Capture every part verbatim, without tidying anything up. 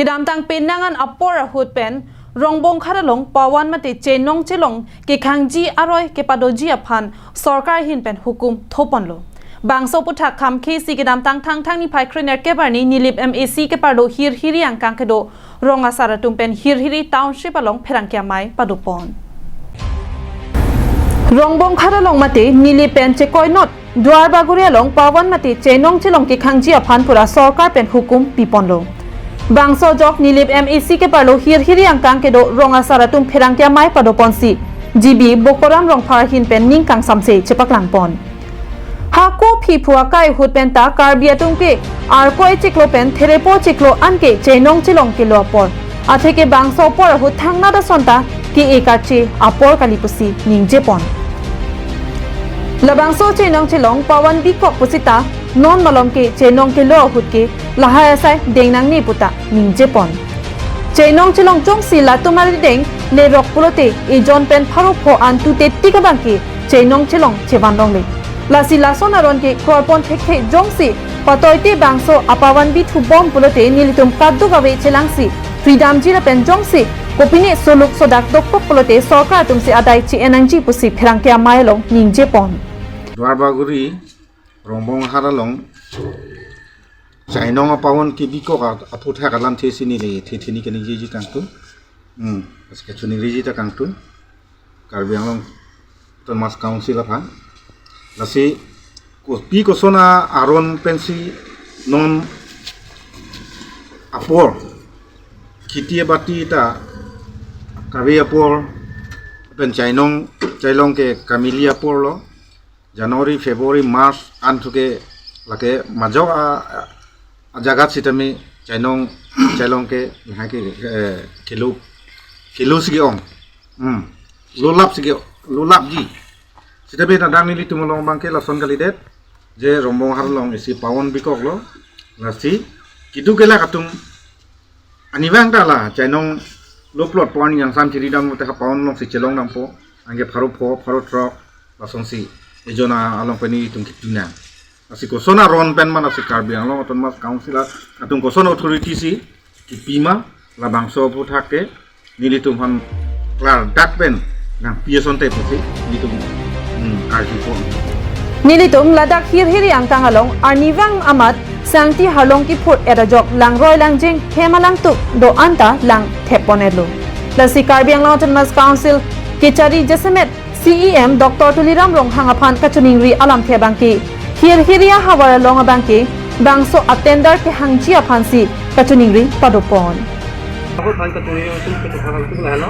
Kedamtang penang an apor ahut pen Rongbonghat along pawan mate chenong chelong kekhangji aroi kepadoji aphan sorkar ahin pen hukum thoponlo. Bangso aphuthak khamkhesi kedamtang Thangthang niphai krenerkep arni Nilip M A C keparlo Hirhiri angkang kedo rong asar atum pen Hirhiri township along pherangke amei padopon. Rongbonghat along mate Nilip pen chekoinot Duarbagori along pawan mate chenong chelong kekhangji aphan pura sorkar pen hukum piponlo. Bangso ajok Nilip M A C keparlo Hirhiri angkang kedo rong asar atum pherangke amei padoponsi G B Bokoram Rongphar ahin pen ning kangsamse chepaklangpon. Hako phi phu akai ahut pen ta Karbi atum ke arko echiklo pen therepo chiklo anke chenong chelong kelo apor. Atheke bangso apor ahut thangnat ason ta ke-e kache apor kali pusi ningjepon. Labangso chenong chelong pawan bikok pusita non malom ke chenong kelo ahut ke lahai asai deng nangne puta ningjepon. Chenong chelong chongsi latum arideng lerok pulote ejon pen pharo pho an tute tik abang ke chenong chelong chevan longle. Lasi lason aron ke krorpon thekthe jongsi patoite bangso apawan bithubom pulote nelitum kaduk ave chelangsi freedom jira pen jongsi kopine soluk sodak dokpok pulote sorkar atumsi adai chi-en nangji pusi pherangke amei along ningjepon. Duarbagori Rongbonghat along chenong apawan kebikok a-, aphuthak alamthe si neli the the ni kaningjeji kangtung. Hmm, lasi kachiningriji ta kangtung. Karbi Anglong Autonomous Council aphan. Lasi kopi koson aron pensi non apor kheti bati ta kave apor pen chenong chelong ke kamili apor lo. January, February, March an thu ke lake majok a, a, ajagat sitame chenong chelong ke lahai ke, eh, kelo, kelo si ke-ong. Hmm. Lolap si ke, lolapji. Sitame ta dang nelitum along abang ke lason kalidet. Je Rongbonghat along isi pawan bikok lo. Lasi keduk kelak atum arnivang ta la chenong lo plot pon yang sam chiri dam te ha pawan alongsi chelong dampo. Anke pharo pho, pharo throk, lasonsi ejon along pen nelitum kitu nang. Lasi koson aron pen ma lasi Karbi Anglong Autonomous Council atum koson authority si kipi ma labangso aphuthak ke nelitum aphan klardak pen nangpi asonte pusi nelitum, hmm, karjupon. Nelitum ladak Hirhiri angkang along arnivang amat sangti harlong kiphur-et ajok langroi langjeng hem alangtuk do-an ta langtheppon-etlo. Lasi Karbi Anglong Autonomous Council kechari jasemet C E M Doctor Tuliram Ronghang aphan kachiningri alamthe abang ke Hirhiri ahavar along abang ke bangso atender kehangji aphansi kachiningri padopon. Ako phan kachiningri atum kachiningri atum lahelo.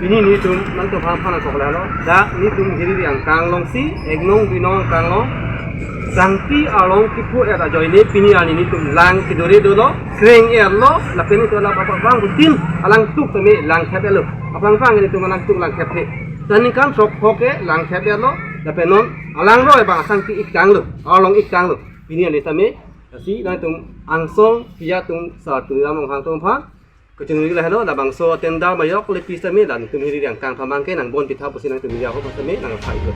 Pini nelitum nangtum aphan phan ako lahelo. Dak nelitum Hirhiri angkang alongsi, ek nong dui nong angkang along sangti arlong kiphur-et ajoine pini arni nelitum lang kedore dolo, kreng-etlo, lapen nelitum la aphrang abang butin alangtuk tame langthep-etlo. Aphrang abang nelitum alangtuk langthepthe. Aningkan sok pho ke langthep-etlo, lapen non alangroi abang asangti ik tanglo, arlong ik tanglo. Pini arni tame, lasi nangtum angsong pia atum Sar Tuliram Ronghang atum aphan kachiningri lahelo, labangso atender majok lepi sitame la nelitum Hirhiri angkang aphan abang ke nangbon pitha pusi nangtum media ahok sitame nangphailo.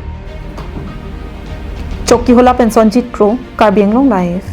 Chokihola pen Sonjit Kro, Karbi Anglong Live.